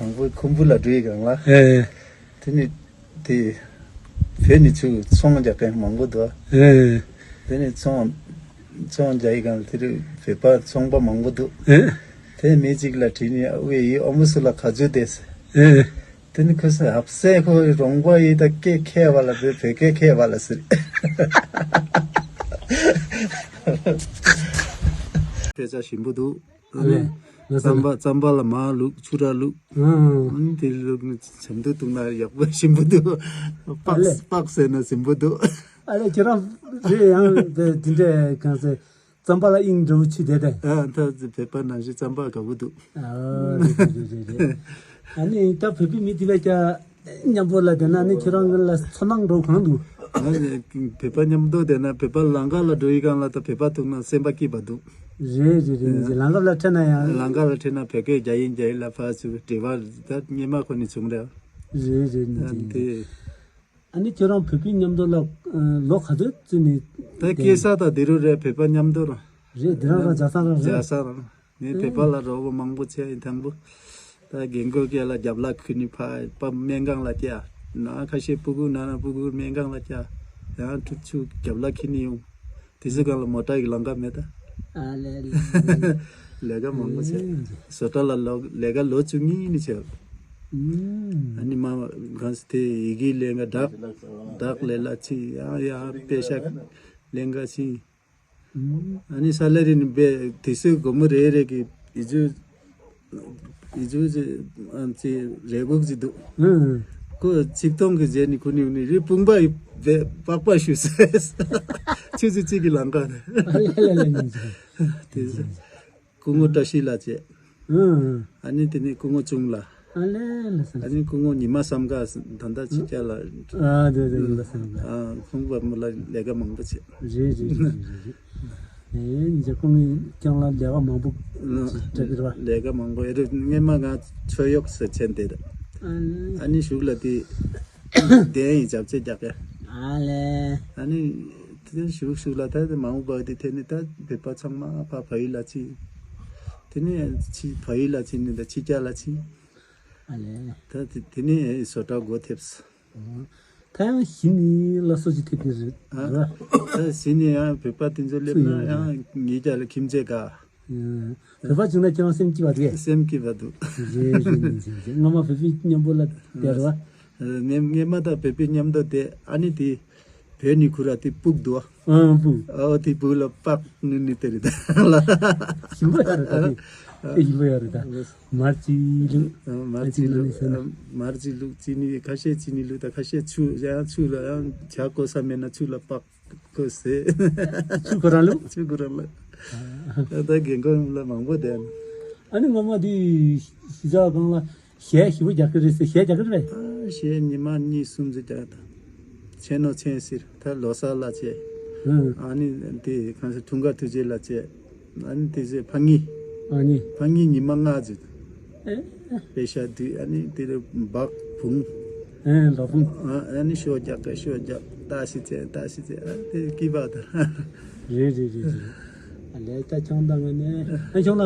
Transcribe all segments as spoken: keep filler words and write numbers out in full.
མང་པོ་ཁུམ་བུ་ལ་འགྲོ་ཡི་གང་ལ། ཨེ། དེ་ནི་དེ་བོད་ནི་ཚུར་ཚོང་རྒྱག་མཁན་མང་པོ་འདུག་ཨེ། དེ་ནི་ཚོང་ཚོང་རྒྱག་ཡི་གང་དེ་རུ་བོད་པ་ཚོང་པ་མང་པོ་འདུག་ཨེ། དེ་མི་གཅིག་ལ་དྲིས་ནི་ཨ་ཝེ་ཡི་ཨོ་མོ་སུ་ལ་ག་ཚོད་དེ་ཟེར། ཨེ། དེ་ནི་ཁོས་ཧབ་སེ་ཁོ་རོང་པ་ཡི་ད་སྐད་ཁས་བ་ལ་བོད་བོད་སྐད་ཁས་བ་ལ་ཟེར། སྐད་ཆ་ཞིམ་པོ་འདུག་ཨ་ལས། རྩམ་པ་རྩམ་པ་ལ་མར་བླུགས་ཆུ་ར་བླུགས། ཨང་། ཨང་། དེ་བླུགས་ནས་བྱམས་དུ་བཏུང་ན་ཡག་པོ་ཞིམ་པོ་འདུག་ཨ་པགས་ལས། པགས་ཟེར་ན་ཞིམ་པོ་འདུག་ཨ་ལས་ཁྱེད་རང་རེད་ཡང་དེ་དེ་འདྲས་གང་ཟེར་རྩམ་པ་ལ་དབྱིངས་འདྲ་བོ་ཆུ་དེ་དེ། ཨ་ད་བོད་པ་ནང་བཞིན་རྩམ་པ་དགའ་པོ་འདུག་ཨ་རེད་རེད་རེད་རེད། ཨ་ནི་ད་བོད་པའི་མི་དེ་བས་ཀྱང་མཉམ་པོ་ལ་བསྡད་ན་ནི་ཁྱེད་རང་ལ་ཚོར་སྣང་འདྲ་བོ་གང་འདུག་ཨ་བོད་པ་མཉམ་དུ་བསྡད་ན་བོད་པ་ལམ་ཁ་ལ་འགྲོ་ཡི་གང་ལ་ད་བོད་པ་ཐུག་ན་སེམས་པ་སྐྱིད་པ་འདུག་རེད་རེད་རེད། ལམ་ཁ་ལ་འཕྲད་ན་ཡང་། ལམ་ཁ་ལ་འཕྲད་ན་བོད་སྐད་རྒྱག་ཡིན་རྒྱག་ཡིན་ལ་ཕར་ཚུར་འབྲེལ་བ་ད་སྔོན་མ་ཁོ་ནས་བྱུང་རེད། རེད་རེད་རེད། ཨ་དེ། ཨ་ནི་ཁྱོད་རང་བོད་པའི་མཉམ་དུ་ལ་ལོ་ག་ཚོད་བརྩིས་ནས། ད་སྐྱེས་ས་དང་དེ་རུ་རེད་བོད་པ་མཉམ་དུ་ར། རེད་དེ་རང་རང་རྒྱ་སང་རང་རེད། རྒྱ་སང་རང་། ངས་བོད་པ་ལ་རོགས་པ་མང་པོ་བྱས་ཡིན་དང་པོ། ད་རྒན་རྒོན་སྐད་ལ་རྒྱབ་ལ་ཁུར་ནས་ཕ་ཕ་སྨན་ཁང་ལ་བསྐྱལ། ན་ཁ་ཤས་སྤུ་གུ་ན་ན་སྤུ་གུ་སྨན་ཁང་ལ་བསྐྱལ། ཡང་ཁྲུ་ཆུ་རྒྱབ་ལ་ཁྱེར་ནས་ཡོང་། དེ་ཚོ་སྒང་ལ་མོ་ཊ་ཡི་ལམ་ཁ་མེད་ད། ཨ་ལས་ལས། ལས་ཀ་མང་པོ་བྱས། བཟོ་གྲྭ་ལ་ལོ་ལས་ཀ་ལོ་བཅུ་གཉིས་ནས་བྱས། ཨ་ནི་མ་གང་ཟེར་དེ་ཡི་གེ་ལས་ཀ་བསྒྲགས་བསྒྲགས་ལས་ལ་ཕྱིན། ཡང་ཡང་དཔེ་ཤག་ལས་ཀ་ཕྱིན། ཨ་ནི་ས་ལེ་རི་ནི་བེ་དེ་སུའི་སྒོ་མོ་རེ་རེ་གི་ཡི་ཇུ་ཡི་ཇུ་ཅི་ཨ་ཅི་རེ་གུག་ཅི་འདུག་ཨང་། ཁོ་ཆིག་སྟོང་གི་རྗེས་ནི་ཁོ་ནི་ནི་རི་དཔུང་པ་ཡི་བེ་པག་པ་ཞུ་སེ། ཆུ་ཚོད་གཅིག་གི་ལམ་ཁ་རེད། ཨ་ལེ་ལེ་ལེ་ནི་ཅི། དེ་སྐུ་ངོ་བཀྲ་ཤིས་ལགས་བྱས། ཨང་། ཨ་ནི་དེ་ནི་སྐུ་ངོ་ཅུང་ལགས། ཨ་ལེ་ལེ་སེམས། ཨ་ནི་སྐུ་ངོ་ཉི་མ་བསམ་དགའ་ད་ལྟ་ཕྱི་རྒྱལ་ལ། ཨ་དེ་དེ་ཉི་མ་བསམ་དགའ། ཨ་ཁོང་པ་མོ་ལ་ལས་ཀ་མང་པོ་བྱས། རེད་རེད་རེད་རེད་རེད། ཨེ་ཉི་ཅག་ཁོང་གིས་ཀྱང་ལ་ལས་ཀ་མང་པོ་ལ་བྱེད་ཀྱི་རེད་པ། ལས་ཀ་མང་པོ་ཨེ་རེད། སྔོན་མ་ང་ཚོ་གཡོག་ཟེར་ཆེན་དེ་རེད། ཨ་ནི་གཞུག་ལ་དེ་དེ་ཡིན་རྒྱབ་ཆེ་རྒྱག་གི། ཨ་ལེ། ཨ་ནི་དེ་གཞུག་གཞུག་ལ་ད་དེ་མང་པོ་བ་དེ་དེ་ནི་ད་བོད་པ་ཚང་མ་ཕ་ཕ་ཡུལ་ལ་ཕྱིན། དེ་ནི་ཕྱི་ཕ་ཡུལ་ལ་ཕྱིན་ནི་ད་ཕྱི་རྒྱལ་ལ་ཕྱིན། ཨ་ལས། ད་དེ་དེ་ནས་བཟོ་གྲྭ་འགོ་ཐེབས། ད་ཡང་གཞི་ནས་སླར་གསོ་ཅིག་ཐེབས་ཀྱི་རེད། ཨ། རེད་བ། ད་གཞི་ནས་ཡང་བོད་པ་དེ་ཚོ་སླེབས་ན་ཡང་ངེད་ཅག་ལ་ཁྱིམ་མཚེས་དགའ། ཨ། བོད་པ་བྱུང་ན་ཁྱེད་རང་སེམས་སྐྱིད་པ་རེད། སེམས་སྐྱིད་པ་འདུག་རེད་རེད་རེད་རེད། སྔོན་མ་བོད་པའི་མཉམ་པོ་ལ་བསྡད་རེད་བ། ཨ། སྔོན་སྔོན་མ་ད་བོད་པའི་མཉམ་དུ་བསྡད། ཨ་ནི་དེ་བོད་ནས་ཁུར་ར་དེ་སྤུག་འདུག་བ། ཨང་སྤུག་ཨོ་དེ་སྤུག་ལ་པགས་ནི་ནི་དེ་རེད་ད་ལ། ཞིམ་པོ་ཡོད་རེད་ད་དེ། དེ་ཞིམ་པོ་ཡོད་རེད་ད། མར་ཅིག་བླུགས། ཨང་མར་ཅིག་བླུགས། ཨང་མར་ཅིག་བླུགས། ཅི་ནི་ཁ་ཤས་ཅི་ནི་བླུགས་ད་ཁ་ཤས་ཆུ་ཡང་ཆུ་ལ་ཡང་ཇ་བསྐོལ་ས་མེད་ན་ཆུ་ལ་པགས་བསྐོལ་ཟེར། ཆུ་ཁོ་རང་བླུགས། ཆུ་ཁོ་རང་བླུགས། ད་ད་རྒན་རྒོན་ལ་མང་པོ་བསྡད། ཨ་ནི་སྔོན་མ་དེ་གཞིས་ཆགས་སྒང་ལ་གཞས་ཞེ་པོ་རྒྱག་གི་རེད་ཟེར། གཞས་རྒྱག་གི་རེད་པས། ཨ་གཞས་ཉི་མ་གཉིས་གསུམ་ཙམ་རྒྱག་ད། ཆེ་ནོ་ཆེན་ཟེར་ད་ལོ་གསར་ལ་བྱས། ཨང་། ཨ་ནི་དེ་གང་ཟེར་འཁྲུངས་སྐར་དུས་ཆེན་ལ་བྱས། ཨ་ནི་དེ་ཚེ་ཕ་ངི། ཨ་ནི། ཕ་ངི་ཉི་མ་ལྔ་ཙམ། ཨེ། དཔེ་ཤ་དུས་ཨ་ནི་དེ་ལ་སྦག་བུང་། ཨེ་སྦག་བུང་། ཨ་ཨ་ནི་ཤོ་རྒྱག་ག་ཤོ་རྒྱག་ད་ཤི་ཚེ་ད་ཤི་ཚེ་ཨ་དེ་སྐྱིད་པ་ད། རེད་རེད་རེད་རེད། ཨ་ལས་ད་ཁྱོང་ད་ང་ནས་ཨ་ཁྱོང་ལ་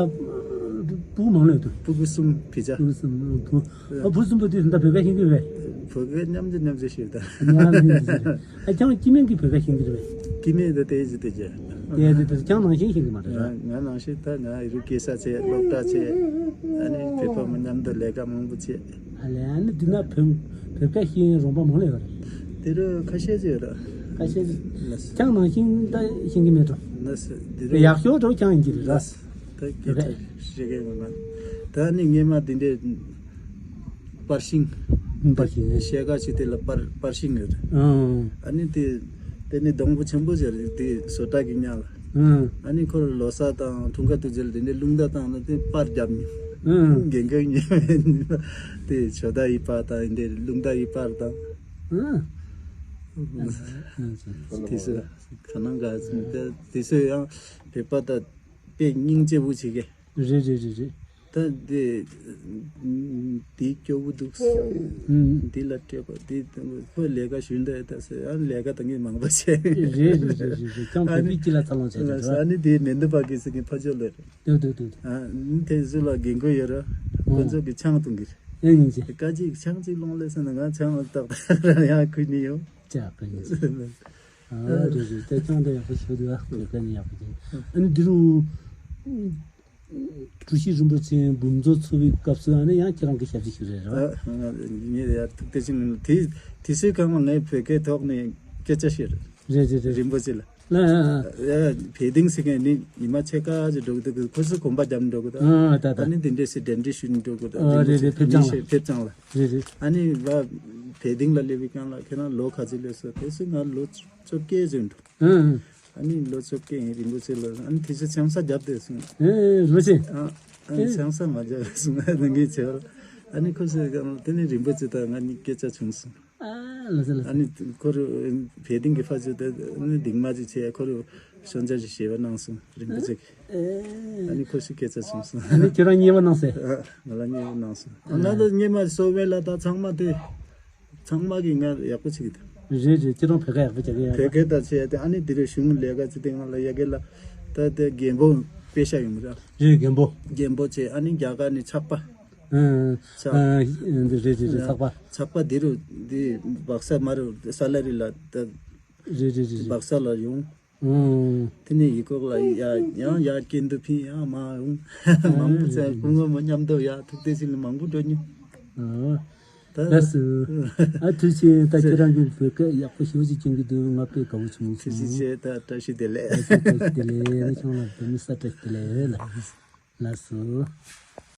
སྤུ་གུ་མང་ལོས་འདུག་སྤུ་གུ་གསུམ་བི་ཅག་སྤུ་གུ་གསུམ་བུ། ཨ་བུ་གསུམ་པོ་དེ་ད་བོད་སྐད་ཤེས་ཀྱི་རེད། བོད་སྐད་མཉམ་འཛིན་མཉམ་འཛིན་ཞིག་ད། མཉམ་འཛིན་ཞིག་རེད། ཨ་ཁྱོང་སྐྱེ་དམན་གྱི་བོད་སྐད་ཤེས་ཀྱི་རེད། སྐྱེ་དམན་ད་དེ་ཟིག་དེ་རྒྱ། དེ་དེ་དེ་ཁྱོང་ནང་བཞིན་ཤེས་ཀྱི་མ་རེད། ང་ང་ནང་བཞིན་ད་ང་ཨི་རུ་སྐྱེ་ས་བྱས་སློབ་གྲྭ་བྱས། ཨ་ནི་བོད་པ་མི་མཉམ་དུ་ལས་ཀ་མང་པོ་བྱས། ཨ་ལས་ཨ་ནི་འདི་ན་བོད་བོད་སྐད་ཤེས་རོང་པ་མང་ལས་ཡོད་རེད། དེ་རུ་ཁ་ཤས་ཅིག་ཡོད་རེད། ཁ་ཤས་ཅིག་ལགས་སོ། ཁྱང་ནང་བཞིན་ད་ཤེས་ཀྱི་མེད་འགྲོ། ལགས་སོ། དེ་རུ་ཡག་ཤོས་འགྲོ་ཁྱང་ཡིན་གྱི་རེད། ལགས་སོ། ད་སྐད་ཆ་བཤད་མཁན་ངོ་མ། ད་ནི་སྔས་མ་འདི་འདྲའི་པར་ཤིང་། པར་ཤིང་། ཤེལ་དཀར་ཆུ་དེ་ལ་པར་པར་ཤིང་ཡོད་རེད། ཨང་། ཨ་ནི་དེ་དེ་ནི་སྡོང་པོ་ཆེན་པོ་ཟེར་རེད་དེ་བཟོ་གྲྭ་གི་ཉག་ལ། ཨང་། ཨ་ནི་ཁོ་རང་ལོ་གསར་དང་འཁྲུངས་སྐར་དུས་ཚོད་ལ་དེ་འདྲའི་རླུང་རྟ་བཏང་ན་དེ་པར་རྒྱབ་ནི། ཨང་། རྒན་རྒོན་ཉོས་དེ་ཇོ་ད་ཡི་པར་དང་འདི་རླུང་རྟ་ཡི་པར་དང་། ཨང་། དེ་ཚོ་ག་ནང་ག་ཚོད་དེ་ཚོ་ཡང་བོད་པ་དང་དཔེ་སྙིང་རྗེ་པོ་བྱེད་ཀྱི། རེད་རེད་རེད་རེད། ད་འདི་འདི་སྐྱོ་པོ་འདུག་ཨང་། འདི་ལ་སྤྲད་པ་འདི་ཁོས་ལས་ཀ་ཞུ་འདོད་ད་ཟེར་ཡང་ལས་ཀ་ད་ངས་མང་པོ་བྱས། རེད་རེད་རེད་རེད་རེད། ཀྱང་བོད་མི་སྤྱི་ལ་འཚར་ལོངས་བྱས་ཏེ་རེད། ཨ་ནི་དེ་མེ་མདའ་པ་གི་ཟེར་གི་ཕ་ཇོ་ལོས་རེད། དུ་དུ་དུ། ཨ་ནི་དེ་ཚོ་ལ་རྒན་རྒོན་ཡོད་ར། ཁོ་ཚོ་གི་ཆང་འཐུང་གི་རེད། ཨེ་ཉིན་ཅི། དཀའ་ཅིག་ཆང་ཅིག་ལོངས་ལས་ཟེར་ན་ང་ཆང་ཏག་ཏག་རང་ཡང་ཁུར་ནི་ཡོད། ཅག་གི་ཉིན་ཅི། ཨ་རེད་རེད། ད་ཆང་དེ་ཡག་པོ་ཞིག་འདུག་ཨ། དེ་ག་ནི་ཡག་པོ་ཅིག། ཨ་ནི་འདི་རུ་གྲུ་བཞི་རིན་པོ་ཆེ་འབུམ་ཚོགས་ཚོགས་པའི་སྐབས་སུ་ཨ་ནི་ཡང་ཁྱེད་རང་གི་ཞབས་ཕྱི་ཞུ་རེད་རེད་བ། ཨ་ང་ངས་ཡར་ཐུག་དེ་ཅིག་མིན། དེ་དེ་སུའི་སྐབས་ངས་བོད་སྐད་ཐོག་ནས་སྐད་ཆ་བཤད་རེད། རེད་རེད་རེད། རིན་པོ་ཆེ་ལ། ལ་ཨ་ཨ། ཡ་བེ་ཏིང་ཟེར་མཁན་ནི་ཉི་མ་ཕྱེད་ཀ་ཅིག་འགྲོ་གི་འདུག་ཁོ་ཚོས་གོམ་པ་རྒྱབ་འགྲོ་གི་འདུག་ཨ་ད་ད། ཨ་ནི་དེ་འདྲས་སེ་འགྲན་བསྡུར་ཞུ་ནི་འགྲོ་གི་འདུག་ཨ་རེད་རེད། ཕེབས་ཙང་ལ། ཕེབས་ཙང་ལ། རེད་རེད། ཨ་ནི་བ་བེ་ཏིང་ལ་སླེབས་པའི་སྒང་ལ་ཁྱེད་རང་ལོ་ག་ཚོད་སླེབས་སོང་། དེ་སུ་ང་ལོ་བཅོ་བརྒྱད་ཙམ་འགྲོ། ཨ་ཨ། ཨ་ནི་ལོ་བཅོ་བརྒྱད་ཡིན་རིན་པོ་ཆེ་ལ། ཨ་ནི་དེ་ཚོ་ཆང་ས་རྒྱབ་བསྡད་སོང་། ཨེ་རིན་པོ་ཆེ། ཨ་ཨ་ནི་ཨེ་ཆང་ས་མ་རྒྱབ་སོང་ཨ་ནི་ངས་བྱས་པ། ཨ་ནི་ཁོ་ཚོས་དེ་ནི་རིན་པོ་ཆེ་དང་ང་གཉིས་སྐད་ཆ་བྱུང་སོང་། ཨ་ལ་ས་ལ་ས། ཨ་ནི་ཁོ་རུ་བེ་ཏིང་གི་ཕ་ཆོས་དེ་ནི་སྡིག་མ་ཅིག་བྱས། ཁོ་རུ་ཤོན་ཅ་ཞིག་ཞེས་པ་གནང་སོང་རིན་པོ་ཆེ་གིས། ཨ་ནི་ཁོ་ཞིག་སྐད་ཆ་བྱུང་སོང་། ཨ་ནི་ཁྱེད་རང་མཉེས་པ་གནང་སོང་། ཨ་ང་ལ་མཉེས་པ་གནང་སོང་། ཨ་ང་ལ་མཉེས་མ་སོ་བས་ལ་ད་ཚང་མ་དེ་ཚང་མ་གིས་ང་ཡག་པོ་བྱེད་ཀྱི་འདུག་རེད་རེད། ཁྱེད་རང་བོད་སྐད་ཡག་པོ་རྒྱག་གི་ཡོད་བོད་རེད། སྐད་ད་བྱས་ཏེ་ཨ་ནི་དེ་རུ་གཞུང་ལས་ཀ་ཅིག་དེ་ང་ལ་ཡ་གི་ལ་ད་དེ་རྒན་པོ་པེ་ཤ་ཡོང་ར། རེད་རྒན་པོ། རྒན་པོ་བྱས། ཨ་ནི་རྒྱ་གར་ནས་ཚགས་པ། ཨ་ཚགས་ཨ་འདི་རེད་རེད་རེད། ཚགས་པ། ཚགས་པ་འདི་རུ་འདི་སྦག་ས་མ་རུ་ས་ལ་རི་ལ་ད་རེད་རེད་རེད་རེད། སྦག་ས་ལ་ཡོང་། ཨང་། དེ་ནས་ཡི་གོག་ལ་ཡ་ཡང་ཡ་སྐྱེ་འདུ་ཕིན་ཡང་མ་ཡོང་། མང་པོ་ཚེ་སྐུ་ངོ་མ་མཉམ་དུ་ཡ་ཐུག་དེ་ཚེ་ལ་མང་པོ་འགྲོ་མྱོང་། ཨ་ད་ལགས་སོ། ཨ་ཐུགས་རྗེ་ཆེ། ད་ཁྱེད་རང་གི་བོད་སྐད་ཡག་པོ་ཞེ་པོ་ཅིག་སྦྱོང་གི་འདུག་ང་དཔེ་དགའ་བོ་བྱུང་སོང་། ཐུགས་རྗེ་ཆེ། ད་བཀྲ་ཤིས་བདེ་ལེགས། བཀྲ་ཤིས་བདེ་ལེགས། ཁྱེད་རང་ལ་བོད་མི་ས་བཀྲ་ཤིས་བདེ་ལེགས་ལ། ལགས་སོ།